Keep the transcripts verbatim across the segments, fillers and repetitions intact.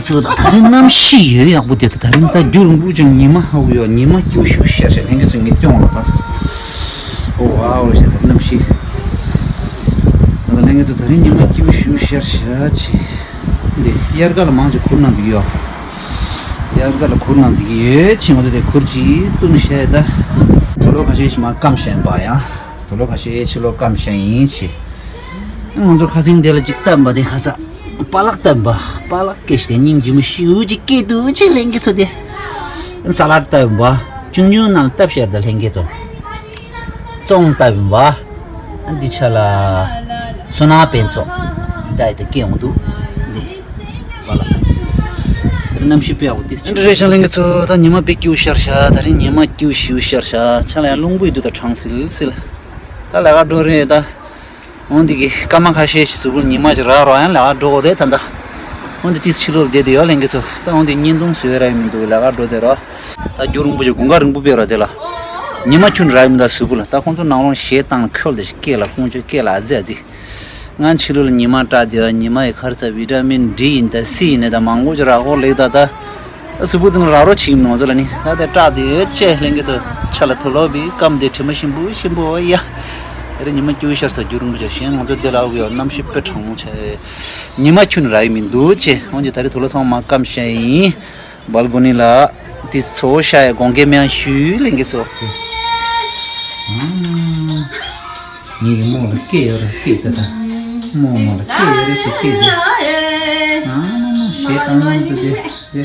ཚོ་ད་ད་རིང་གནམ་གཤིས་ཡོད་ཡག་པོ་དེ། ད་ད་རིང་ད་རྒྱུན་རིང་པོ་ཅིག་ཉི་མ་ཧ་གོ་ཡོད། ཉི་མ་སྐྱིད་ཤུགས་ཤར་ཤར། ལྷན་རྒྱས་ཚོ་ངས་སྟོན་འོང་ལ་ད། ཨོ་ཝའོ་ཞེས་ད་གནམ་གཤིས། ད་ལྷན་རྒྱས་ཚོ་ད་རིང་ཉི་མ་སྐྱིད་ཤུགས་ཤར་ཤར་ཆེ། འདི་དབྱར་ཁ་ལ་མང་ཆེ་གུར་ནང་འདུག་ཡོད། དབྱར་ཁ་ལ་གུར་ནང་འདུག་ཡོད་ཆེ། ང་ཚོ་དེ་གུར་ཅིག་བཙུམ་ཤེས་ད། དུག་ལོག་ཁ་ཤས་ཤིག་མ་སྐམ་ཤེས་པ་ཡང་། དུག་ལོག་ཁ་ཤས་ཕྱི་ལོག་སྐམ་ཤེས་ཡིན་ཆེ། ང་ཚོ་ཁ་སང་དེ་ལ་ཅིག་བཏབ་པ་དེ་ཁ་ས། པ་ལག་བཏབ་པ། པ་ལག་སྐད་ཤེས་ཏེ་སྙིང་རྗེ་མོ་ཤིའུ་ཅིག་སྐད་དུ་ཆེ་ལྷན་རྒྱས་ཚོ་དེ། ས་ལད་བཏབ་པ། ཆུང་ཆུང་ནང་བཏབ་ཤར་ད་ལྷན་རྒྱས་ཚོ། བཙོང་བཏབ་པ། འདི་ཆ་ལ། སོ་ན་པན་ཚོ། ཡི་ད་ཡི་ད་སྐད་འོང་འདུག་འདི། པ་ལག་དེ་གནམ་གཤིས་དཔེ་ཡག་པོ་དེ་རེད་ཤག་ལྷན་རྒྱས་ཚོ། ད་ཉི་མ་དཔེ་སྐྱིད་ཤར་ཤག་ད་རིང་ཉི་མ་སྐྱིད་ཤིའུ་ཤར་ཤག་ཆ་ལ་ཡང་རླུང་བུ་ཡི་འདུག་ད་གྲང་སིལ་སིལ། ད་ལས་ཀ་འགྲོ་རེད་ད། འོན་ཏེ་གི་སྐར་མ་ཁ་ཤས་ཤིག་གཟུགས་པོ་ཉི་མ་ཅིག་རག་རོགས་ཡང་ལས་ཀ་འགྲོ་དགོས་རེད་ད་ད། འོན་ཏེ་ཏིས་ཕྱི་ལོགས་བསྡད་དེ་ཡོད་ལྷན་རྒྱས་ཚོ། ད་འོན་ཏེ་བརྙན་ཐུང་བཟོས་ར་ཡི་མི་འདུག་ལས་ཀ་འགྲོ་དེ་རོ། ད་རྒྱུན་རིང་པོ་ཅིག་དགུན་ཁ་རིང་པོ་དཔེ་རོ་དེ་ལ། ཉི་མ་ཁྱོན་རག་ཡི་མི་འདུག་གཟུགས་པོ་ལ། ད་ཁོང་ཚོ་ནང་ལོགས་གཞས་བཏང་ཁྱོལ་དེ་ཞིག་སྐེ་ལ་ཁོང་ཚོའི་སྐེ་ལ་ཨ་ཙི་ཨ་ཙི། ང་ཕྱི་ལོགས་ལ་ཉི་མ་བཀྲ་དེ་ཡོད། ཉི་མ་ཡི་ཁར་ཚ་བི་ཏ་མིན་ཌི་ཡིན་ད་སི་ཡིན་ནས་ད་མང་པོ་ཅིག་རག་གོ་ལེགས་ད་ད། ད་གཟུགས་པོ་དེ་ནི་ར་རོ་ཆིག་མི་ང་ཚོ་ལ་ནི་ད་དེ་སྐྲག་དེ་ཡོད་ཆེ་ལྷན་རྒྱས་ཚོ། ཆ་ལ་དུག་ལོག་པའི་སྐམ་དེ་དྲི་མ་ཞིམ་པོ་ཞིམ་པོ་ཡ། དེ་རིང་ཉི་མ་སྐྱིད་ཤར་ས་རྒྱུན་རིང་པོ་ཅིག་གཞན་ང་ཚོ་འདི་ལ་ཨུ་ཡོད་གནམ་གཤིས་དཔེ་གྲང་མོ་ཆེ། ཉི་མ་ཁྱོན་རག་ཡི་མི་འདུག་ཆེ། འོན་ཀྱང་ད་རེས་དུག་ལོག་ཚང་མ་སྐམ་ཤེས་ཡིན། སྦལ་ཀོ་ནི་ལ་དེ་ཚོ་ཤ་ཡ་དགོང་ཀའི་མེ་ཡང་ཞུ་ལྷན་རྒྱས་ཚོ། ངའི་རྨོ་ལ་སྐད་ཡོད་ར་སྐད་ད་ད། རྨོ་རྨོ་ལ་སྐད་ཡོད་ར་ཅིག་སྐད་དེ། ཨ་མ་མ་ཞེ་སྡང་དུ་དེ་དེ།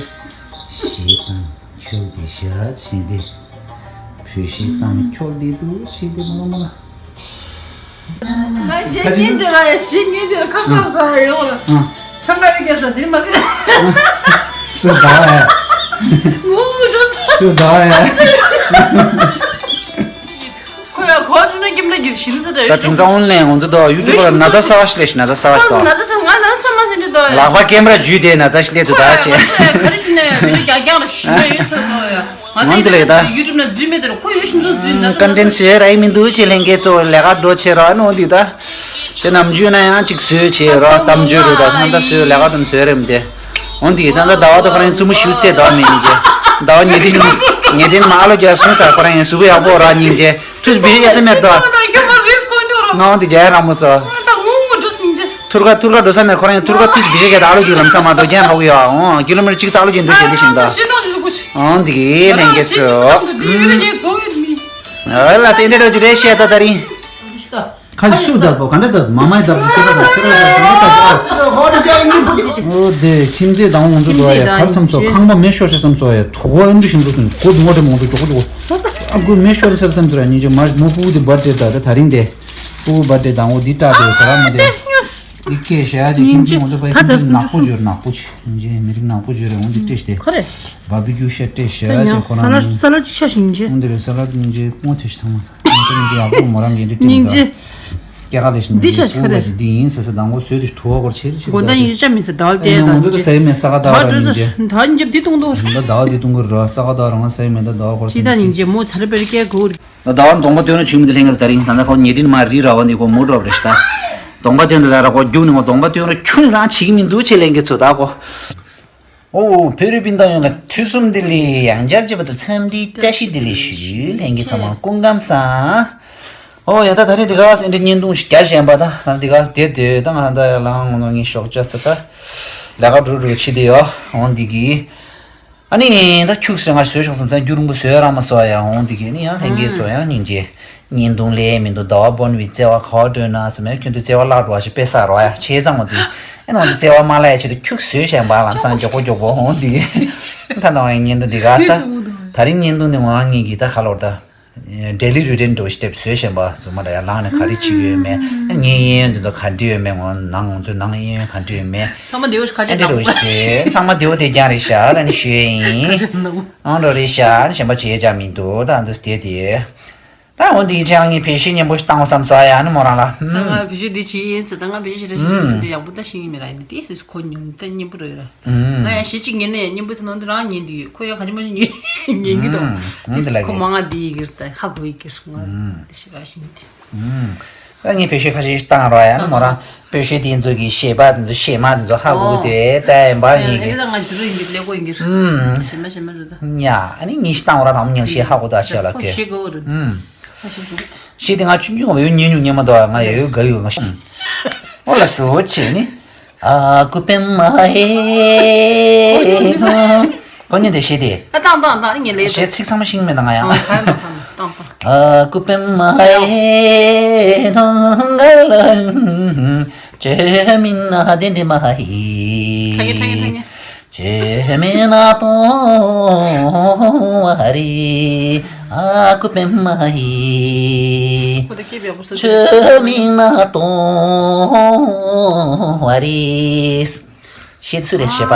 ཞེ་སྡང་ཁྱོད་དེ་ཞག་ཕྱིན་ཏེ། བུ་ཞེ་སྡང་ཁྱོད་དེ་དུ་ཕྱིན་ཏེ་མ་མ་ལ། ང་ཞེ་ཉིན་དེ་ལ་ཡ་ཞེ་ཉིན་དེ་ལ་ཁ་ཁ་ཟ་ཡོང་ལ། ཨ། འཚང་ཁ་ཡོད་ཀྱང་ཟ་དེ་མ་རེད། སུ་ཟ་ཡ། ངུ་ངུ་འགྲོ་ས། སུ་ཟ་ཡ། ཁོ་ཡ་གོ་ཐུབ་ན་ཀེམ་ར་རྒྱུད་ཤིན་ས་ད། ད་དེང་སང་ཨོན་ལན་ང་ཚོ་ད་ཡུ་ཊུབ་པར་ན་ཚ་གསར་བ་ཞིག་སླེབས་ཤིག་ན་ཚ་གསར་བ་ཞིག་ད། ན་ཚ་ས་ང་ན་ཚ་མ་ཟིན་དུ་ད། ལག་པ་ཀེམ་ར་འཇུས་ཏེ་ན་ཚ་ཞིག་སླེབས་འདུག་ད་ཅེ། ཁ་རི་ཅི་ན་ཡ་བི་ལ་རྒྱ་རྒྱང་ར་ཞུ་ན་ཡོད་ཚོད་ད་ཡ། ང་ཚོ་འདི་ལ་ཡོད་ད། ཡུ་ཊུབ་ན་འཛུལ་མེད་དེ་ར་ཁོ་ཡོད་ཤིན་ཚོ་འཛུལ་ན་ཚ་ན་ཚ། ཀོན་ཊེན་ཊི་བཟོས་ར་ཡི་མི་འདུག་ཅེ་ལྷན་རྒྱས་ཚོ་ལས་ཀ་འགྲོ་ཆེ་ར་ནོ་འདི་ད། དེ་ནམ་རྒྱུན་ན་ཡང་ཅིག་བཟོས་བྱས་རོགས་གཏམ་བརྗོད་རེད་ད་ཐང་ད་བཟོས་ལས་ཀ་དུ་བཟོས་རེད་མི་དེ། འོན་ཏེ་ད་ལྟ་ཟླ་བ་དང་ཁོ་རང་བཙུན་མོ་ཞུ་ཚེ་ཟླ་བ་མེད་སྙིང་རྗེ། ཟླ་བ་ཉེ་དྲིན་ཉེ་དྲིན་མ་ཨ་ལོ་རྒྱ་སོང་ཚར་ཁོ་རང་ཡང་གཟུགས་པོ་ཡག་པོ་རག་སྙིང་རྗེ། ཚུལ་བི་ཨེ་སི་མེད་དོ། ང་འོན་ཏེ་རྒྱ་ཡ་རང་མོ་སོ། ཐུར་ཁ་ཐུར་ཁ་འགྲོ་ས་མེད་ཁོ་རང་ཡང་ཐུར་ཁ་ཏིས་བི་ཨེ་ག་ད་ཨ་ལོ་རྒྱུ་ལམ་ས་མ་འགྲོ་རྒྱ་ཧ་གོ་ཡ་འོང་ཀི་ལོ་མི་ཊར་གཅིག་ད་ཨ་ལོ་རྒྱུ་འགྲོ་བྱེད་དེ་ཞིང་ད། འོན་ཏེ་ལྷན་རྒྱས་ཚོ། ཨ་ལ་སེ་འདྲ་འགྲོ་རྒྱུ་རེད་ཤེས་ད་ད་རིང་། ཁ་ཅིག་སུ་བརྡབ་པོ་ག་འདྲ་བརྡབ་མ་མའི་བརྡབ་པོ་ཁྱེད་རང་ཁྱེད་རང་ག་འདྲ་བརྡབ་པོ། ཨོ་དེ་ཁྱིམ་མཚེས་དང་འོང་དུ་འགྲོ་ཡ་གར་བསམ་སོ་ཁང་པ་མེ་ཤོར་ཤེས་བསམ་སོ་ཡ་དུ་གོ་ཨེམ་འདྲི་ཞིང་དུ་སུན་གོ་དུ་ངོ་དྲེ་མོང་དུ་ཇོ་གོ་ཇོ་གོ། ཨ་གོ་མེ་ཤོར་སེར་བསམ་དུ་ར་ཉིན་ཅིག་མ་མོ་ཕྲུ་གུ་དེ་བར་ཌེ་ད་ད་ད་རིང་དེ་ཕྲུ་གུ་བར་ཌེ་དང་འོ་འདི་སྐྲག་དེ་ད་ར་མ་དེ། འདི་སྐད་བཤད་ཡ་ཅིག་ཁྱིམ་མཚེས་འོང་དུ་པ་ཁྱིམ་མཚེས་ནག་པོ་བྱོས་ནག་པོ་ཆེ་ཉིན་ཅིག་མི་རིགས་ནག་པོ་བྱོས་རེ་འོང་དུ་སྤྲེ་ཤ་དེ། བ་བི་ཀྱུ་ཤ་སྤྲེ་ཤ་ཅེ་ཁོ་རང་ནི། སལ་ལར་ཅིག་ཆ་ཞིང་ཅེ། འོང་དེ་རེ་སལ་ལར་ཉིན་ཅིག་ཀོང་ཐེ་ཤི་ཚང་མ། ང་ཚོ་ཉིན་ཅིག་ཡག་པོ་མོ་རང་གི་འདི་སྙིང་རྗེ། སྐྱེ་ཁ་ལས་ཤི་ནི་འདི་ཤ་ཤི་ཁ་རེད། འདི་ཡིན་ཟེར་ཟེར་དང་པོ་བཟོས་དུས་དུ་བ་སྐོར་ཆེར་ཆེར་དགོངས་དག་ཡིན་ཅི་ཆ་མི་ཟེར་ཟླ་བ་དེ་ཨེ་ང་ཚོ་ད་ཟེར་མེད་ས་ག་ད་ར་ཉིན་ཅེ། ད་ཉིན་ཅེ་འདི་གཏོང་དོ། ད་ཟླ་བ་འདི་གཏོང་གི་ར་ས་ག་ད་རང་ཟེར་མེད་ད་ཟླ་བ་སྐོར་ཅི་ད་ཉིན་ཅེ་མོ་ཚ་རེ་པེར་སྐྱེ་གོ། ད་ཟླ་བ་གདོང་པ་སྟོན་ན་ཆུ་མི་འདི་ལྷན་ག་ད་རིང་ད་ན་ཁོ་ཉེ་དྲིན་མ་རི་ར་བ་འདི་ཁོ་མུ་འགྲོ་རེ་ཤི་ད། གདོང་པ་སྟོན་ད་ལ་ར་ཁོ་རྒྱུག་ནི་ཁོ་གདོང་པ་སྟོན་ར་ཁྱུང་རང་བྱེད་ཀྱི་མི་འདུག་ཆེ་ལྷན་ག་ཚོ་ད་ཁོ། ཨོ། བོད་རིགས་སྤུན་ཟླ་ཡོངས་ལ་དུས་གསུམ་བདེ་ལེགས། ཡང་བསྐྱར་མཇལ་བ་དང་འཚམས་འདྲིའི་བཀྲ་ཤིས་བདེ་ལེགས་ཞུ། ལྷན་རྒྱས་ཚང་མ་སྐུ་ཁམས་བཟང་། ཨོ་ཡ་ད་ད་རེས་འདི་ག་ཨེ་འདྲ་བརྙན་ཐུང་ཞིག་རྒྱག་བཞིན་པ་ད་ང་འདི་ག་བསྡད་དེ་ད་ང་ད་ལང་ངོ་ནོ་ངའི་ཞོགས་ཇ་ཟེར་ད་ལས་ཀ་འགྲོ་འགྲོ་ཕྱི་དེ་ཡོ་འོང་འདི་གི། ཨ་ནི་ད་ཁྱུག་ཟེར་ང་བཟོས་ཤོག་བསམ་ཚེ་རྒྱུ་རིང་པོ་བཟོས་རང་མ་བཟོ་ཡ་འོང་འདི་གི་ནི་ཡང་ལྷན་རྒྱས་ཚོ་ཡང་སྙིང་རྗེ། བརྙན་ཐུང་ལས་མི་འདུག་ཟླ་བ་དཔོན་པའི་བརྩེ་བ་ག་བ་སྤྲོད་ན་ཟེར་མས་ཁྱོད་ཚོའི་བརྩེ་བ་བརླག་འགྲོ་བ་ཞིག་དཔེ་བསགས་རོགས་ཡ་བྱས་ཙང་ངོ་ཚོས་ཨེ་ནང་གི་བརྩེ་བ་མ་བརླག་ཡ་ཆེད་དུ་ཁྱུག་བཟོས་བཞག་པ་ལམ་སང་མགྱོགས་པོ་མགྱོགས་པོ་འོང་འདི་ད་ནང་བའི་བརྙན་ཐུང་འདི་ག་ས་ད་རིང་བརྙན་ཐུང་འདི་ངོ་རང་ཉིད་ཀྱི་ད་ག་ལོར་ད་ཌེ་ལི་རུ་ཊིན་འགྲོ་ཞིག་དེབ་བཟོས་བཞག་པ་ཚོ་མ་ར་ཡ་ལང་ནས་ག་རེ་བྱེད་ཡོད་མེད་ངའི་གཡས་གཡོན་འདི་ད་ག་འདྲི་ཡོད་མེད་ངོ་ནང་ང་ཚོའི་ནང་གཡས་གཡོན་ག་འདྲི་ཡོད་མེད་ཚང་མ་འདི་འོ་ཞིག་ཁ་ཨེ་ཆད་འདྲི་འགྲོ་ནག་པོ་ཞིག་ཚང་མ་འདི་འོ་དེ་རྐྱང་རེད་ཤག་ད་ནི་ཞུ་ཡ་ཡིན་ཨང་འགྲོ་རེད་ཤག་ནི་གཞན་པ་བྱས་ཅག་མི་འདུག་ད་འདི་དེ་དེ། ད་འོ་འདི་ཅང་ངས་བེད་ཤེས་སྙན་པོ་ཞིག་བཏང་བ་བསམ་སོ་ཡ་ནི་མོ་རང་ལ། ད་ང་བེད་ཤེས་འདི་ཅི་ཡིན་ཟེར་ད་ང་བེད་ཤེས་ཞེ་དྲག་ཞིག་འདི་ཡག་པོ་ད་ཤེས་ཀྱི་མེད་ར་ཡིན་ཏེ་སི་ཁོ་ཉུང་ད་སྙན་པོ་རེད་ར། ང་ཡང་ཞེ་གཅིག་ཉན་ན་ཡང་སྙན་པོ་ཐོན་ནོ་འདི་རང་ཉན་འདི་ཡོད་ཁོ་ཡང་ག་ཅི་མ་ཅི་ཉན་ཉན་གི་འདུག་ཏེ་སི་ཁོ་མ་ང་འདི་ཡི་གིར་ད་ཧ་གོ་ཡི་གིར་ང་ཏེ་ཞེ་དྲག་ཞིག་ཉན། ད་ངས་བེད་སྤྱོད་ཁ་ཤས་བཏང་རོགས་ཡ་ནི་མོ་རང་བེད་སྤྱོད་དེ་ཚོ་གི་ཞེས་པ་དེ་ཚོ་ཞེས་མ་དེ་ཚོ་ཧ་གོ་གི་དེ་ད་ཡིན་པ་ངས་ཨེ་གི་ད་ང་འཇུ་རུ་ཡིན་གི་ཀླད་ཀོར་ཡིན་གི་ཨུམ། ཞེ་མ་ཞེ་མ་རུ་ད། ཡ་ཨ་ནི་ངས་ཤི་བཏང་བ་ར་དང་མོ་ཉལ་ཤེས་ཧ་གོ་ད་ཤེས་ལ་ཁོ་ཁེ་ཤེས་གོ་རུ་ཨུམ། ཁ་ཤས་ཤེས། ཤེས་དེ་ང་ཆུང་ཆུང་བ་ཡོད་ཉན་ཉུང་ཉན་མ་དོ་ང་ཡ་ཡོད་ག་ཡོད་ང་ཤི། ཨོ་ལ་སོ་ཆེ་ནི། ཨ་ཀུ་པེ་མ་ཧེ་ཐོང་། ཁོ་ཉན་དེ་ཤེས་དེ། ཨ་བཏང་བཏང་བཏང་ངས་ལས་ཤེས་ཚིག་ཚང་མ་ཤིང་མེད་ད་ང་ཡང་། ཨ་ཁ་མ་བཏང་བཏང་། ཨ་ཀུ་པེ་མ་ཧེ་ཐོང་ག་ལ་ཅེ་མི་ན་དེ་འདི་མ་ཧེ། ཁྲ་ངེ་ཁྲ་ངེ་ཁྲ་ངེ། ཅེ་མི་ན་ཏོང་བ་རི་ཨ་ཀུ་པེ་མ་ཧེ། ཁོ་དེ་སྐད་པའི་ཨ་ཁུ་སོ་ཅེ་མི་ན་ཏོང་བ་རི། ཤེས་ཚུལ་རེད་ཤེས་པ།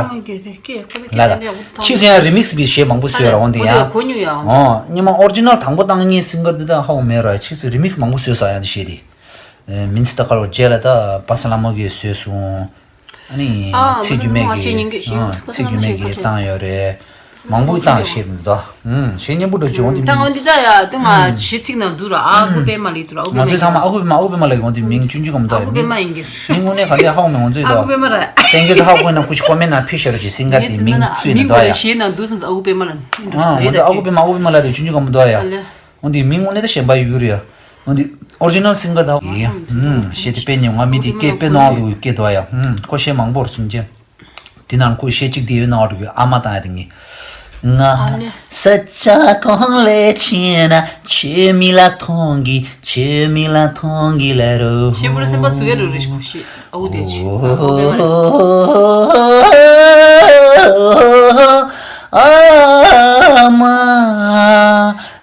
ལ་ལ། ཕྱིས་སུ་ཡང་རི་མིག་སི་བི་ཞེས་མང་པོ་བཟོས་ར་འོང་དེ་ཡང་། ཨོ་ཉི་མ་ཨོ་རི་ཇི་ནལ་དང་པོ་བཏང་ངེས་སིང་གར་འདི་དག་ཧ་གོ་མེད་ར་ཕྱིས་སུ་རི་མིག་སི་མང་པོ་བཟོས་ས་ཡང་དེ་ཤེས་དེ། མིན་སི་ད་ཁ་ལོ་རྗེས་ལ་ད་པ་ས་ལ་མོ་གིས་བཟོས་སོང་། ཨ་ནི་ཚེ་རྒྱུ་མེད་ཀྱིས་ཚེ་རྒྱུ་མེད་ཀྱིས་བཏང་ཡོད་རེད། མང་པོ་བཏང་ཤེས་འདུག་ད། ཞེས་སྙན་པོ་འགྲོ་བྱུང་འདི་ད་ང་འདི་ད་ཡ་ད་ང་ཞེ་ཚིག་ན་འདུག་ར་ཨ་ཁུ་པད་མ་ལི་འདུག་ར་ཨ་ཁུ་པད་མ་ང་ཚོས་ཚང་མ་ཨ་ཁུ་པད་མ་ཨ་ཁུ་པད་མ་ལི་འོང་དེ་མིང་ཆུང་ཆུང་གམ་ད་ཨ་ཁུ་པད་མ་ཡིན་གྱི། མིང་དངོས་གནས་ག་འདྲ་ཧ་གོ་མེད་འོང་ཚོད་ད། ཨ་ཁུ་པད་མ་ར། གཏན་འཁེལ་ད་ཧ་གོ་ན་ཁུ་ཆུ་ཀོ་མེན་ན་ཕི་ཤ་རུ་ཅི་སིང་ག་དེ་མིང་སུས་ན་ད་ཡ། ཞེས་ན་འདུག་སམ་ཨ་ཁུ་པད་མ་ལ། ཨ་ང་ཚོ་ཨ་ཁུ་པད་མ་ཨ་ཁུ་པད་མ་ལ་དེ་ཆུང་ཆུང་གམ་ད་ཡ། འོན་ཏེ་མིང་དངོས་གནས་ད་གཞན་པ་ཡོད་རེད། འོན་ཏེ་ཨོ་རི་ཇི་ནལ་སིང་གར་ད་ཡིན། ཞེས་དེ་དཔེ་ཉེ་བ་མི་དེ་སྐད་དཔེ་ནང་དུ་སྐད་དོ་ཡ། ཁོ་ཤེས་མང་པོར་ཅིང་ཅེ། དེ་ནང་ཁོ་ཤེས་གཅིག་དེ་ཡོད་ནང་དུ་ཨ་མ་དང་ཡ་དེ་ངེ། ང་ས་ཆ་གང་ལས་ཕྱིན་ན་ཆུ་མིག་ལ་མཐོང་གི་ཆུ་མིག་ལ་མཐོང་གི་ལ་རོ། ཤེས་པར་སེམས་པ་ཚུགས་ཡ་རུ་རེ་ཞིག་ཤེས། ཨའུ་དེ་ཆི། ཨ་མ།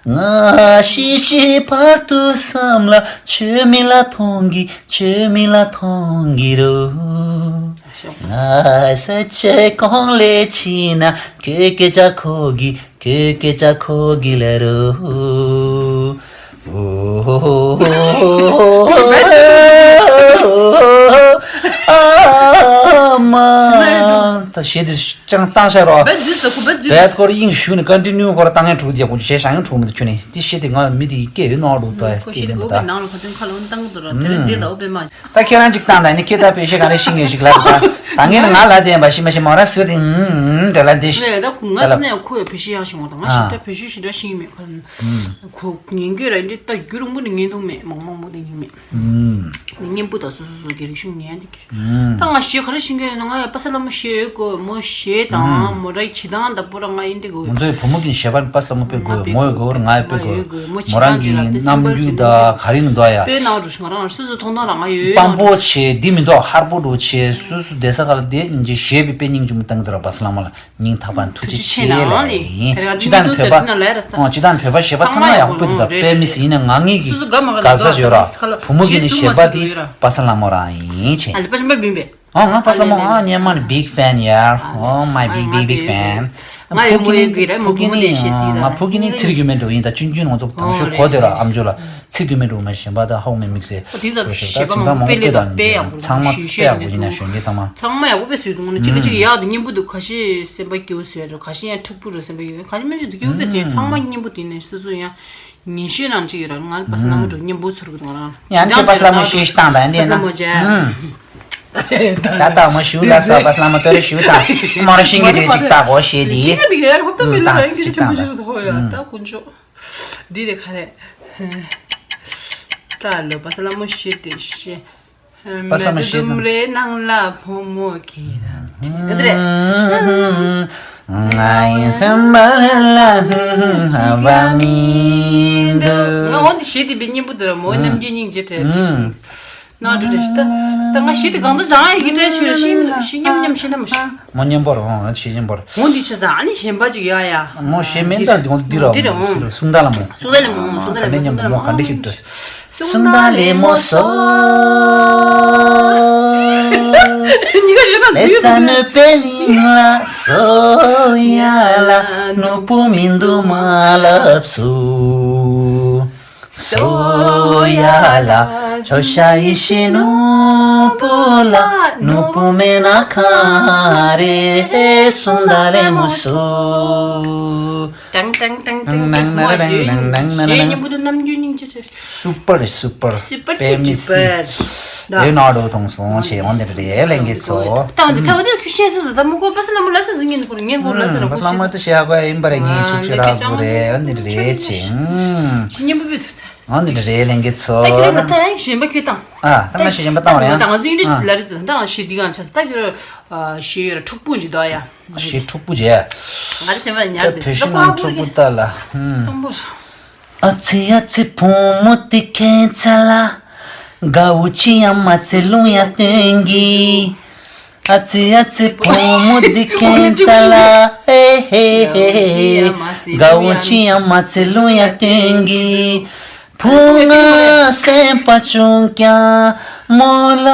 ང་ཤི་ཤི་བར་དུ་བསམ་ལ་ཆུ་མིག་ལ་མཐོང་གི་ཆུ་མིག་ལ་མཐོང་གི་རུ། ང་ས་ཆེ་གང་ལས་ཕྱིན་ན་ཁོས་སྐད་ཆ་གོ་གི་ཁོས་སྐད་ཆ་གོ་གི་ལ་རུ། ཨ་མ། ད་ཞེས་དེ་ཅང་བཏང་ཤ་རོ། བད་འཛུལ་ཟ་ཁུ་བད་འཛུལ། བད་ཁོར་དབྱིངས་ཞུ་ནས་ཀོན་ཊི་ནིའུ་ཁོར་བཏང་ངན་ཕྲུ་གུ་རྒྱག་དགོས་ཞེས་ཞང་ཡང་ཕྲུ་གུ་མི་འདུག་ཁྱོད་ནི་དེ་ཞེས་དེ་ང་མི་དེ་སྐད་ཡོད་ནོ་འགྲོ་ད་ཡ་ཁོ་སྐད་ཤེས་དེ་ཡོད་མི་ད། ཨོ་བེ་ནང་ལ་ཁ་ཏོན་ཁ་ལོ་བཏང་གི་འདུག་ར་དེ་རིང་འདིར་ད་ཨོ་བེ་མ། ད་ཁྱེད་རང་ཅིག་བཏང་ད་ནི་ཁྱེད་ད་བེ་ཤེས་ག་རེ་ཤེས་ངེས་ཞིག་ལ་ད་ད་ངས་ནི་ང་ལ་དེ་ཡན་པ་ཤི་མ་ཤི་མོ་ར་སུ་དེ་འདྲ་ལ་དེ་ཤི་ལ་ད་ཁོ་ང་ཚོ་ནས་ཁོ་ཡ་བེ་ཤེས་ཡག་ཤོང་བ་ད་ང་ཞིག་ད་བེ་ཤེས་ཞིག་འདྲ་ཤེས་ངེས་མེད་ཁ་ལ་ཁོ་ཉན་གྱི་ར་འདི་ད་རྒྱུ་རུང་པོ་ནི་ཉན་འདུག་མེད་མང་མང་མོ་དེ་ཉན་མེད། སྙན་པོ་དང་སོ་སོ་སོ་གི་རིག་གཞུང་ཉན་འདི་གི། ད་ང་ཞེས་ག་རེ་ཤེས་ཀྱི་ཡོད་ན་ང་ཡ་པ་ས་ལ་མོ་ཞེས་དགོས་མོ་ཞེས་དང་མོ་རའི་བྱེད་སྟངས་ད་པོ་ར་ང་ཡིན་འདི་གོ། ང་ཚོའི་བུ་མོ་གི་ཞེས་པ་པ་ས་ལ་མོ་དཔེ་དགོས་མོ་ཡོད་དགོས་ང་ཡི་དཔེ་དགོས་མོ་རང་གི་རྣམ་འགྱུར་ད་ག་རེ་ནི་འདུག་ཡ། དཔེ་ནང་རུ་ང་རང་སོ་སོ་མཐོང་སྟངས་ར་ང་ཡོད། དཔང་པོ་ཆེ་འདི་མི་འདུག་ཧར་པོ་འགྲོ་ཆེ་སོ་སོ་བསྡད་ས་ག་ལ་བསྡད་ཉིན་ཅི་ཞེས་པའི་དཔེ་སྙིང་རྗེ་མོ་བཏང་གི་འདུག་ར་པ་ས་ལ་མོ་ལ། སྙིང་ཐག་པ་ནས་ཐུགས་རྗེ་ཆེ་ལབ་ཡིན། སྤྱི་དང་བོད་པ་སྤྱི་དང་བོད་པ་ཞེས་པ་ཚང་མ་ཡག་པོ་འདུག་དཔེ་མི་སྲིད་ཡིན་ན་ང་ངེད་ཀྱི་ག་ས་ཡོད་ར་བུ་མོ་གི་ནི་ཞེས་པ་དེ་པ་ས་ལ་མོ་རང་ཡིན་ཆེ། ཨ་ལེ་པ་ཤམ་པ་བིན་པས། ཨ་ང་པ་ས་ལ་མོ་ཨ་སྙན་མ་ནི་big fan ཡར། Oh my big big big fan། ང་ཡོད་མོ་ཡོད་གི་ར་མོ་བུ་མོ་ནས་ཤེས་སྲིད་ད། ང་ཕུག་གི་ནི་ཚིར་རྒྱུ་མེད་འགྲོ་ཡིན་ད་ཆུང་ཆུང་ང་ཚོ་དང་ཤོས་གོ་དེ་ར་ཨམ་ཇོ་ལ། ཚིག་རྒྱུ་མེད་འགྲོ་མ་གཞན་པ་དང་ཧོག་མེད་དམིགས་བསལ་དེ་ཚོ་བོད་ཤོག་ཞེས་པ་ཚིག་མང་ཚང་མ་པོ་དཔེ་དང་དཔེ་ཡག་པོ་ཚང་མ་ཞུས་དཔེ་ཞུས་ཡག་པོ་ཡིན་ན་གཞོན་སྐྱེས་ཚང་མ་ཚང་མ་ཡག་པོ་དཔེ་བཟོས་འདུག་ནི་གཅིག་ལ་གཅིག་ཡག་དང་སྙན་པོ་འདུག་ཁ་ཤས་སེམས་པ་སྐྱིད་པོ་བཟོས་འདུག་ཁ་ཤས་ཡང་འཁྲུག་པོ་རུ་སེམས་པ་ཡོད་ཁ་ཤས་མི་ཤེས་འདུག་སྐྱིད་པོ་དེ་ཚང་མ་སྙན་པོ་དེ་ནས་སོ་སོ་ཡང་ཉིན་ཤས་ནང་གཅིག་ཡོད་ར་ང་པ་ས་ལ་མོ་འགྲོ་སྙན་པོ་ཚོར་གི་འདུག་ང་རང་ཡང་ཁྱེད་པ་ས་ལ་མོ་ཤེས་ཤིག་བཏང་དང་འདི་ན་ད་ད་མོ་ཞུ་ལ་ས་པ་ས་ལ་མོ་ཏོ་རེ་ཞུ་དང་མོ་ར་ཤིང་གི་དེ་ཅིག་ད་གོ་ཤེས་དེ་ཤིང་གི་དེ་ཡར་ཧོབ་ཏོ་མི་ལ་རང་གི་ཅི་ཆེན་པོ་ཞིག་རུ་དོ་ཡ་ད་དཀོན་མཆོག་འདི་རེད་ག་རེད། ད་ལོ་པ་ས་ལ་མོ་ཤེས་དེ་ཤེས། པ་ས་ལ་མོ་ཤེས་དང་། ལ་ཕོ་མོ་ཁྱེད་རང་འདི་རེད། ང་ཡི་སེམས་པ་ལ་ཧ་བ་མི་འདུག་ང་འོ་འདི་ཤེས་དེ་བི་སྙན་པོ་འདི་ར་མོ་རྣམ་རྒྱུན་སྙིང་རྗེ་བྲལ། ན་འགྲོ་འདྲ་ཞིག་ད། ད་ང་ཞི་དེ་གང་ཚ་ཅང་ཡི་གེ་བྲལ་ཞུ་ར་ཤི་ཤི་ཉམ་ཉམ་ཤི་ན་མ་ཤི། མོ་མཉམ་པོར་ཧོང་ཨ་ཤི་མཉམ་པོར། མོ་འདི་ཆ་ས་ཨ་ནི་གཞན་པ་ཅིག་ཡ་ཡ། མོ་ཤེས་མེད་ད་འདི་འདི་ར་འདི་ར་ཧོང་། སུང་ད་ལ་མོ། སུང་ད་ལ་མོ་སུང་ད་ལ་མོ་སུང་ད་ལ་མོ་ག་འདྲ་ཞིག་འདྲ། སུང་ད་ལ་མོ་སོ། ཉི་ག་ཞུ་ན་ལེ་ས་ནུ་པེ་ལིང་ལ་སོ་ཡ་ལ་ནུ་པུ་མིན་དུ་མ་ལབ་སུ། སོ་ཡ་ལ་ཆོ་ཤ་ཡི་ཤི་ནུ་པུ་ལ་ནུ་པུ་མེ་ན་ཁ་རེ་སུང་ད་ལེ་མོ་སུ། ཀྲང་ཀྲང་ཀྲང་ཀྲང་ཀྲང་ཀྲང་ཀྲང་ཀྲང་ཀྲང་། ཞེས་སྙན་པོ་དང་རྣམ་འགྱུར་སྙིང་རྗེ་ཆེ། སུ་པར་སུ་པར། སུ་པར་པད་མི་སི། སུ་པར། ཡོད་ནོ་འགྲོ་ཐོང་སོང་ཞེས་འོན་ཏེ་རེད་ལེན་གི་ཚོ། ད་འོན་ཏེ་ཐ་བ་དེ་ཁྱོད་ཤེས་སོང་ཟེར། ད་མུ་གོ་པ་སི་ལ་མུ་ལ་སི་ཟིན་ངེན་ཁོར་ངེན་ཁོར་ལ་སི་ར་ཁོ་ཤེས། ལ་མ་ཏི་ཤེས་ཧ་གོ་ཡིན་པ་རེད། ངས་ཆུ་ཆུ་ར་གུ་རེད། འོན་ཏེ་རེད་ཅིང་། ཞེས་སྙན་པོ་བུད་ཐུབ་ད། འོན་ཏེ་རེད་ལེན་གི་ཚོ། ད་ཁྱོད་རང་ད་ད་ཡང་ཞེན་པ་ཁྱོད་དང་། ཨ་ད་ང་ཞེས་ཞེན་པ་བཏང་བ་རེད། ད་ང་ཚིག་འདི་ལ་རེད་ཟེར། ད་ང་ཞེས་འདི་གང་ཆ་ས་ད་ཁྱོད་ར་ཞེས་ཡོད་ར་འཁྲུག་པོ་འཇི་དོ་ཡ། ཞེས་འཁྲུག་པོ་བྱས། ང་རེ་སེམས་ལ་ཉར་ད་བོད་ཤུལ་ནང་འཁྲུག་པོ་ལྟ་ལ། ཚང་པོ། ཨ་ཙི་ཨ་ཙི་བུ་མོ་དེ་ཁྱད་མཚར་ལ། དགའ་བོ་ཅི་ཡང་མ་ཚེ་རླུང་ཡང་སྟོན་གི། ཨ་ཙི་ཨ་ཙི་བུ་མོ་དེ་ཁྱད་མཚར་ལ། ཧེ་ཧེ་ཧེ་ཧེ། དགའ་བོ་ཅི་ཡང་མ་ཚེ་རླུང་ཡང་སྟོན་གི། བུ་ང་སེམས་པ་བྱུང་ཀྱང་མོ་ལ་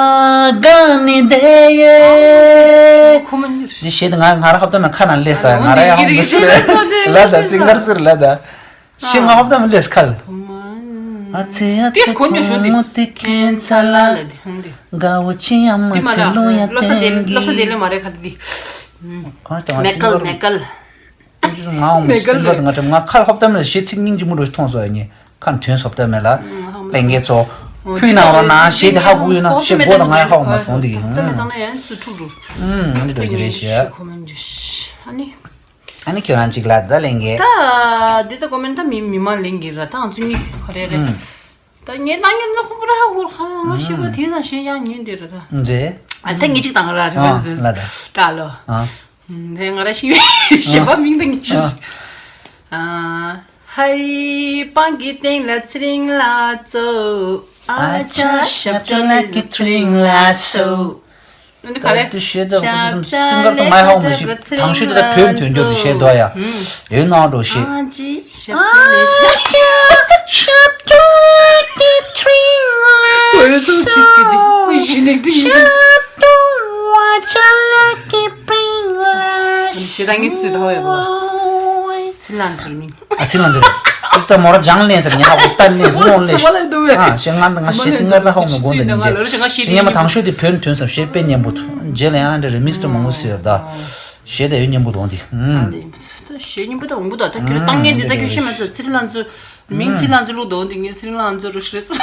དགའ་ནི་བསྡད་ཡོད། ཁོ་མ་ཉུར། འདི་བཤད་དུས་ང་ང་ར་ཧབ་ཏོ་ན་ཁ་ནང་སླེབས་སོང་། ང་ར་ཡང་ཧོབ་ཏུ་སུ་ལ་ད་སིང་གར་སུ་ལ་ད། ཤི་ང་ཧོབ་ཏོ་མི་སླེབས་ཁ་ལ། ཨ་ཙི་ཨ་ཙི་ཁོ་ཉོ་ཤོ་འདི། མོ་དེ་ཁྱད་མཚར་ལ། དགའ་བོ་ཅི་ཡང་མ་ཚེ་རླུང་ཡང་སྟོན་གི། ལོབས་ས་དེ་ལས་མ་རེད་ཁ་འདི། གང་ལྟར་ང་མེ་ཀལ་སིང་གར་མེ་ཀལ། ང་འོང་མི་སེམས་པ་ང་ཁྲིམས་ང་ཁར་ཧོབ་ཏམ་ལ་ཞེ་ཚིག་སྙིང་རྗེ་མོ་འགྲོ་ཞིག་མཐོང་སོང་ཡ། ངས་ཁ་ཐོན་སོབ་ཏམ་མེད་ལ། ལས་འགན་ཚོ་ཕུད་ནང་རོ་ན་ཞེ་དེ་ཧ་གོ་ཡོད་ན་ཞེ་གོ་ད་ང་ཧ་གོ་མ་སོང་དེ་གི། ཨ་ནི་ཁྱོད་རང་གཅིག་ལ་ད་ལས་འགན་ཨ་ནི་ཨ་ནི་ཁྱོད་རང་གཅིག་ལ་ད་ལས་འགན། ད་འདི་ད་ཀོ་མེན་ད་མི་མི་མ་ལས་འགན་ར་ད་ང་ཚོ་གཉིས་ག་རེ་རེད། ད་ངས་ད་ངས་ད་ཁོ་པ་ར་ཧ་གོ་ཁ་ང་ཤེས་པ་དེ་ད་ཞེ་ཡང་ཉན་དེ་ར་ད། རེད། ཨ་ད་ངས་གཅིག་དང་ར་རེ་བ་ཟེར་ལ་ད། ད་ལོ། ཨ། དེ་ང་ར་ཤི་བའི་ཞེས་པ་མིང་དང་ངེས་ཤེས། ཨ། ཧ་རི་སྤང་གི་སྟེང་ལ་ཚེ་རིང་ལ་ཙོ། ཨ་ཅག་ཞབས་ཀྱི་ལག་གི་ཚེ་རིང་ལ་སོ། འདི་ག་རེ། ད་དུ་ཤེས་ད་ཁོ་ཚོ་སིང་གར་དུ་མ་ཧའོ་མ་ཤེས། དང་ཤོས་དུ་ད་བོད་མི་དོན་འགྱུར་དུ་བཤད་དོ་ཡ། ཡོད་ནའོ་འགྲོ་ཤེས། ཨ་ཅི། ཞབས་ཀྱི་ལས་ཞབས་ཀྱི་ལས་ཀྱི་ཁྲིང་ལ་སོ། ཞབས་ཀྱི་ལས་ཀྱི་ཁྲིང་ལ་སོ། ཞེ་དྲག་ངས་སུས་ད་ཧོ་ཡོད་པ། ཚི་ལན་ཚར་མིན། ཨ་ཚི་ལན་ཚར། ཏུ་ཏ་མོ་ར་ཇང་ལེན་ཟེར་ཉ་ཧ་གོ་ཏན་ལེན་ཟེར་ངོ་ལེ་ཤི། ཨ་ཤེ་ང་ང་ཤེ་སི་ངར་ད་ཧོ་མོ་གོ་འདི་ཉིན་རྗེ། ཉ་མ་དང་ཤོས་དེ་བོད་དོན་ཙམ་ཤེ་པེ་ཉན་པོ་ཐུ་རྗེ་ལ་ཡང་འདྲ་རེ་མིག་སྟོན་མང་པོ་སུ་ཡོད་ད། ཞེ་ད་ཡོད་ཉན་པོ་དོང་དེ། ཞེ་ཉན་པོ་ད་འོང་པོ་ད་ད་ཁྱོད་ཏང་ངན་དེ་ད་ཁྱོད་ཤེ་མ་ཚོ་ཚི་ལན་ཚོ། མིང་ཚི་ལང་ཚོ་ལུག་དོ་འདི་ངའི་ཚི་ལང་ཚོ་རུ་ཤི་རེད།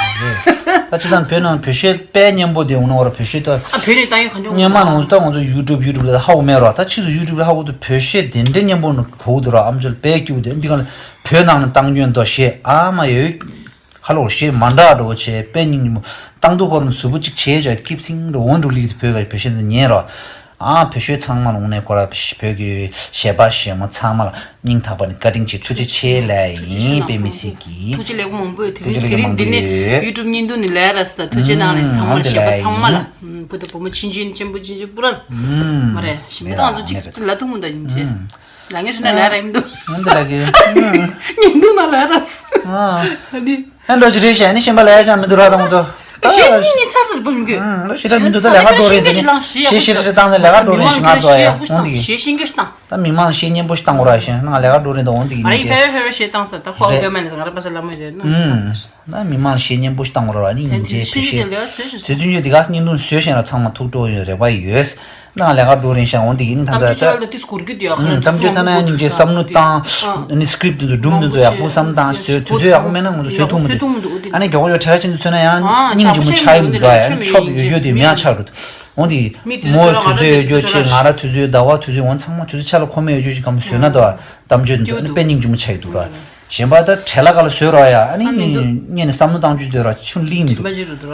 ད་ཅི་དང་བོད་ནང་བོད་གཞས་དཔེ་སྙན་པོ་དེ་འོང་ན་བར་བོད་གཞས་ད། ཨ་བོད་ནས་ཏང་ཡོད་གང་བྱུང་སྙན་མ་ནང་ད་ང་ཚོ་ཡུ་ཊུབ་ཡུ་ཊུབ་ལ་ཧ་གོ་མེད་རོ། ད་ཕྱིས་སུ་ཡུ་ཊུབ་ལ་ཧ་གོ་དུ་བོད་གཞས་དེ་འདྲའི་སྙན་པོ་ནང་གོ་གི་འདུག་ར། ཨམ་ཅོག་དཔེ་སྐྱིད་པོ་དེ་འདི་གང་ལ་བོད་ནང་ནས་བཏང་རྒྱུ་འདུག་གཞས་ཨ་མ་ཡོད། ཧ་ལོ་གཞས་མ་འདྲ་འགྲོ་བྱས་དཔེ་སྙིང་རྗེ་མོ། བཏང་དུས་ཁོ་རང་གཟུགས་པོ་གཅིག་བྱས་ཀྱང་སྐྱིབ་སིང་རོ་འོན་འགྲོ་ལིག་དེ་བོད་ཀྱི་བོད་གཞས་འདི་ཉན་རོ། ཨ་བོད་གཞས་ཚང་མ་ལ་དངོས་གནས་ཁོ་ར་བོད་ཀྱི་གཞས་པ་གཞས་མོ་ཚང་མ་ལ་སྙིང་ཐག་པ་ནས་བཀའ་དྲིན་ཆེ་ཐུགས་རྗེ་ཆེ་ལབ་ཡིན་པད་མི་སིག་གིས། ཐུགས་རྗེ་ལེགས་པོ་མང་པོ་ཡོད། དེ་རིང་དེ་རིང་འདི་ནས་ཡུ་ཊུབ་བརྙན་ཐུང་ནས་ལས་ར་སི་ད་ཐུགས་རྗེ་གནང་ལས་ཚང་མ་ལ་གཞས་པ་ཚང་མ་ལ་བུ་དང་བུ་མོ་ཆུང་ཆུང་ཆེན་པོ་ཆུང་ཆུང་པུ་ར་མ་རེད་ཞིམ་པོ་ང་ཚོ་གཅིག་ལ་ཐུག་མུ་ད་ཡིན་ཆེ་ལ་ངས་ཞུ་ན་ལས་ར་ཡིན་འདུག་ངུ་འདི་ལ་གི་བརྙན་ཐུང་ནང་ལས་ར་སི་ཨ་འདི། ཧན་འགྲོ་ཅི་རེད་ཤག་ནི་ཤན་པ་ལ་ཡ་ཅང་མི་འདུག་ར་ད་ང་ཚོ། ད་ཞེ་ནི་ནི་ཚར་ཚར་བུམ་གི། ཨ་ཞེ་ད་མི་འདུག་ད་ལས་ཀ་འགྲོ་རེད་དེ་ནི་ཞེ་ཞེ་ཞེ་བཏང་ནས་ལས་ཀ་འགྲོ་རེད་ཞེ་ང་ཚོ་ཡ་འོང་དེ་གི། ཞེ་ཤེས་གི་ཤི་དང་། ད་མི་མང་ལ་ཞེ་སྙན་པོ་ཞིག་བཏང་དགོས་ར་ཞེ་ང་ལས་ཀ་འགྲོ་རེད་ད་འོང་དེ་གི་ང་ཡིན་ཅེ། ཕེ་ཕེ་ཕེ་ཞེ་བཏང་ས་ད་ཁོ་རེད། གོ་མེད་ལ་ང་ར་པ་ས་ལ་མོ་ཞེ་ན། ད་མི་མང་ལ་ཞེ་སྙན་པོ་ཞིག་བཏང་དགོས་ར་ནི་ཡིན་ཅེ་ཕེ་ཤེ། ཚེ་བཙུན་ཆོས་འདི་ག་སྙིང་དུང་བཟོས་ཞེ་ན་ཚང་མ་ཐུགས་སྤྲོ་ཡོད་རེ་བ་ཡོད། ནང་ལས་ཀ་འགྲོ་རིན་ཤང་འོང་དེ་ཡིན་ནི་ཐམས་ཅད་ད། གཏམ་རྒྱུད་ཐ་ན་ཡང་སྙིང་རྗེ་བསམ་བློ་བཏང་། ནི་སི་ཀི་རིབ་དེ་ཚོ་སྒྲུང་དེ་ཚོ་ཡག་པོ་བསམ་བཏང་བཟོས་དུས་ཚོད་ཡག་པོ་མེད་ན་ང་ཚོ་བཟོས་ཐུབ་མི་འདུག་ཨ་ནི་མགྱོགས་པོ་ཁྲ་ཆེན་དུ་མཚོན་ན་ཡང་སྙིང་རྗེ་མོ་ཆགས་ཡིན་འདུག་ཨ་ཡང་ཆོབ་ཡོད་རྒྱུ་དེ་མེད་ཆགས་འགྲོ་འོང་དེ་མོ་དུས་ཚོད་ཡོད་རྒྱུ་ཆེ་ང་ར་དུས་ཚོད་ཟླ་བ་དུས་ཚོད་འོང་ཚང་མ་དུས་ཚོད་ཆ་ལ་ཁོ་མེད་ཡོད་རྒྱུ་ཞིག་གམ་བཟོས་ན་དོ་གཏམ་རྒྱུད་དེ་ཚོ་ནི་དཔེ་སྙིང་རྗེ་མོ་ཆགས་ཡི་འདུག་ར། གཞན་པ་ད་བྲེལ་ལ་ག་ལ་བཟོས་རོགས་ཡ། ཨ་ནི་ཨ་མི་འདུག་ངས་ནི་བསམ་བློ་བཏང་རྒྱུ་དེ་ར་ཆུ་ལིང་འདུག་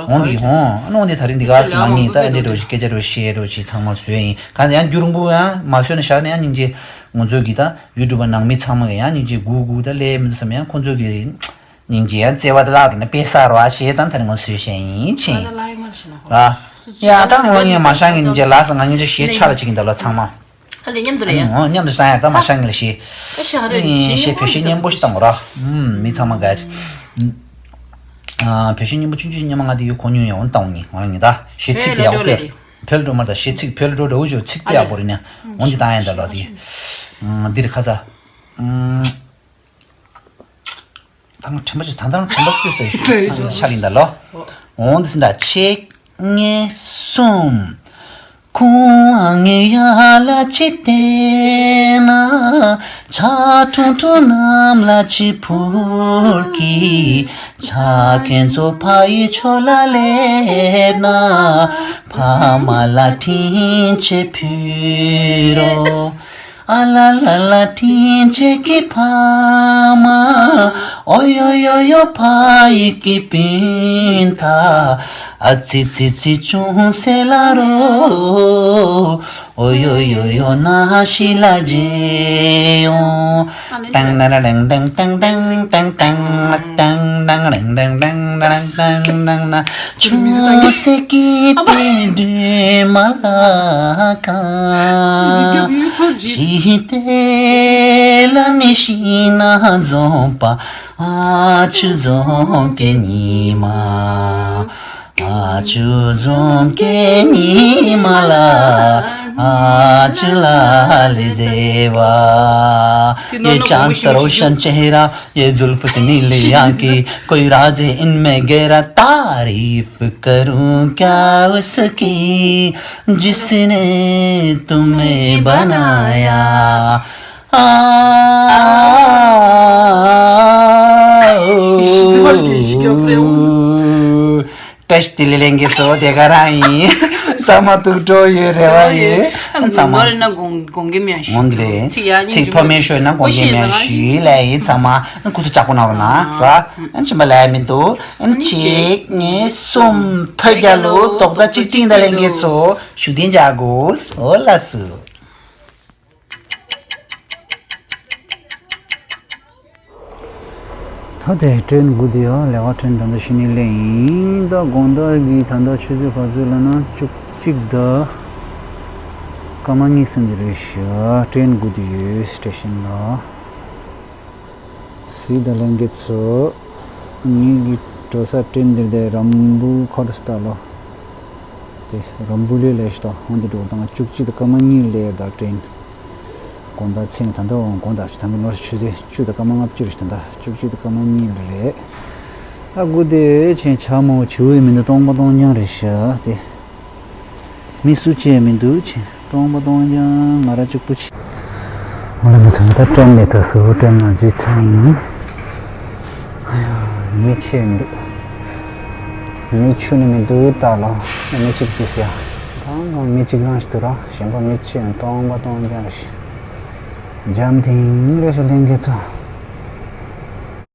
འོང་འདི་ཧོང་ཨ་ནི་འོང་འདི་ད་རིང་འདི་ག་སི་མ་ངེས་ད་ཨ་འདི་འགྲོ་ཞིག་སྐད་ཆ་འགྲོ་ཤེས་འགྲོ་ཞིག་ཚང་མ་བཟོས་ཡིན། གང་ཡང་རྒྱུ་རིང་པོ་ཡང་མ་བཟོས་ན་བཞག་ནས་ཡང་སྙིང་རྗེ་ང་ཚོ་གི་ད་ཡུ་ཊུབ་པ་ནང་མི་ཚང་མ་གི་ཡང་སྙིང་རྗེ་སྒུག་སྒུག་ད་ལས་མི་འདུག་བསམ་ཡང་ཁོ་ཚོ་གི་སྙིང་རྗེ་ཡང་བརྩེ་བ་ད་ལག་འགྲོ་ན་དཔེ་ས་རོ་ཨ་ཞེས་ཙང་ད་རིང་ང་བཟོས་བཞག་ཡིན་ཕྱིན་ར། ཡ་ད་ངོ་ངས་མ་བཞག་ངས་སྙིང་རྗེ་ལགས་སོ་ང་སྙིང་རྗེ་ཞེས་ཆ་ལ་བྱེད་ཀྱིན་ད་ལོ་ཚང་མ། ཨ་ལས་མཉམ་དུ་རེད་ཡ། ཨ་ནི་འོ་མཉམ་དུ་བསང་ཡག་ད་མ་ཤང་གི་ལ་ཤེས། ཨ་ཤ་རེད་ཨ་ཤེས་བོད་གཞས་སྙན་པོ་ཞིག་བཏང་དགོས་ར། ཨུམ་མི་ཚང་མ་དགའ་ཅིག་ཨ་བོད་གཞས་སྙན་པོ་ཆུང་ཆུང་མཉམ་མ་ང་དེ་ཡོད་གོ་མྱོང་ཡང་འོང་བཏང་ངེ་ང་རང་ངེ་ད་གཞས་ཚིག་དེ་ཡག་པོ་དཔེ་བོད་འགྲོ་མ་ད་གཞས་ཚིག་བོད་འགྲོ་འདྲ་བོ་ཅོ་ཚིག་དཔེ་ཡག་པོ་རེད་ནས་འོང་དེ་བཏང་ཡང་ད་ལོ་དེ། ཨུམ་འདི་རེད་ཁ་ཚ། ཨུམ། ད་ང་དྲན་པ་ཅིག་ད་ལྟ་རང་དྲན་པ་སུས་ལྟ་ཡི་ཤུ་ད་ཆགས་ཡིན་ད་ལོ། འོང་འདི་སི་འདྲ་ཆེ་ངེ་གསུམ། ཁོང་ངའི་ཡ་ལ་ཅི་བལྟས་ན། ཆ་ཁྲུང་ཁྲུང་གནམ་ལ་ཅི་འཕུར་གི། ཆ་ཁན་ཚོ་ཕ་ཡི་ཕྱོགས་ལ་སླེབས་ན། ཕ་མ་ལ་དྲིན་ཆེ་ཕུལ་རོགས། ཨ་ལ་ལ་ལ་དྲིན་ཆེ་གི་ཕ་མ། ཨོ་ཡོ་ཡོ་ཡོ་ཕ་ཡི་གི་སྤུན་ད། ཨ་ཙི་ཙི་ཙི་ཅུང་ཟད་ལ་རོ། ཨོ་ཡོ་ཡོ་ཡོ་ན་ཤི་ལ་ཇེ་ཡོང་། ཏང་ན་ར་ཏང་ཏང་ཏང་ཏང་ཏང་ཏང་ཏང་ཏང་རང་ཏང་ཏང་རང་ཏང་ཏང་ན། ཆུ་སེ་ཀི་ཏེ་འདྲེ་མ་ལ་ཀ། ཞི་ཏེ་ལ་ནི་ཤི་ན་རྫོང་པ། ཨ་ཆུ་རྫོང་ཀེ་ཉི་མ། ཨ་ཆུ་རྫོང་ཀེ་ཉི་མ་ལ། ཨ་ཆུ་ལ་ལི་ཛེ་བ། ये चांद सा रोशन चेहरा, ये जुल्फ सी नीली आंखें, कोई राज है इनमें गहरा, तारीफ करूं क्या उसकी, जिसने तुम्हें बनाया। आ, ओ, བཀྲ་ཤིས་བདེ་ལེགས་ལྷན་རྒྱས་ཚོ། དེ་ག་རང་ཡིན། ཚང་མ་ཐུགས་སྤྲོ་ཡོད་རེ་བ་ཡོད། ཚང་མ། ཚིག་ཡག་ཚིག་ཐོག་མའི་ཤོད་ན་དགོངས་འགལ་མེད་ཞུ་ལ་ཡིན། ཚང་མ་ཁུ་ཚུར་ལྕགས་པོ་གནང་རོགས་གནང་ར། ཕྱིན་པ་ལས་མི་འདུག་གཅིག་གཉིས་གསུམ། ཕ་རྒྱལ་ལོ་རྡོག་རྩ་གཅིག་སྒྲིལ་དང་ལྷན་རྒྱས་ཚོ་ཞུ་རྟེན་བྱ་དགོས། འོ་ལགས་སོ། ད་ལྟའི་ཊེན་སྒུག་དེ་ཡང་ལེ་བ་ཊེན་ད་ལྟ་ཤི་ནི་ལེ་ཡིན། ད་དགོང་དག་གི་ད་ལྟ་ཆུ་ཚོད་ག་ཚོད་ལབ་ན་བཅུ་གཅིག་དང་སྐར་མ་གཉིས་ཙམ་དེ་རེད་ཤག་ཊེན་སྒུག་དེ་ཡོད་སི་ཊེ་ཤན་ལ། སི་ད་ལན་གི་ཚོ་ངེད་ཀྱི་འགྲོ་ས་ཊེན་འདིར་དེ་རམ་བུ་ཁོ་ར་སྟ་ལོ། དེ་རམ་བུ་ལས་ལས་ཤི་ཏོ་ཧོན་དེ་འགྲོ་དང་བཅུ་གཅིག་དང་སྐར་མ་གཉིས་ལས་ད་ཊེན། དགོང་དག་ཚེས་ད་ལྟ་འོང་དགོང་དག་ཞིག་ད་གི་ནོར་ཆུ་ཚོད་བཅུ་དང་སྐར་མ་ལྔ་བཅུ་རེད་ཤག་ད་ལྟ་བཅུ་གཅིག་དང་སྐར་མ་གཉིས་ལ་རེད། ཨ་ཁུ་དེ་ཆེན་ཆ་མོ་བྱིའུ་ཡི་མི་འདུག་སྟོང་པ་སྟོང་རྐྱང་རེད་ཤག་དེ། མི་སུ་ཅི་མི་འདུག་ཆེན་སྟོང་པ་སྟོང་རྐྱང་ང་ར་གཅིག་པུ་ཆེ། ང་ལ་མི་ཐུབ་ད་ཊེན་མེད་ད་སུ་ཊེན་ང་འཛུལ་ཚར་ཡིན། ཨ་ཡ་མི་ཆེ་མི་འདུག་མི་ཆུ་ནི་མི་འདུག་ད་ལོ། མི་གཅིག་ཅི་ཟེར། ད་ང་མི་གཅིག་རང་ཞིག་འདུག་ར་གཞན་པ་མི་ཆེ་ཡང་སྟོང་པ་སྟོང་རྐྱང་རེད་ཤག་འཇམ་ཐིང་རེད་ཤག་ལྷན་རྒྱས་ཚོ།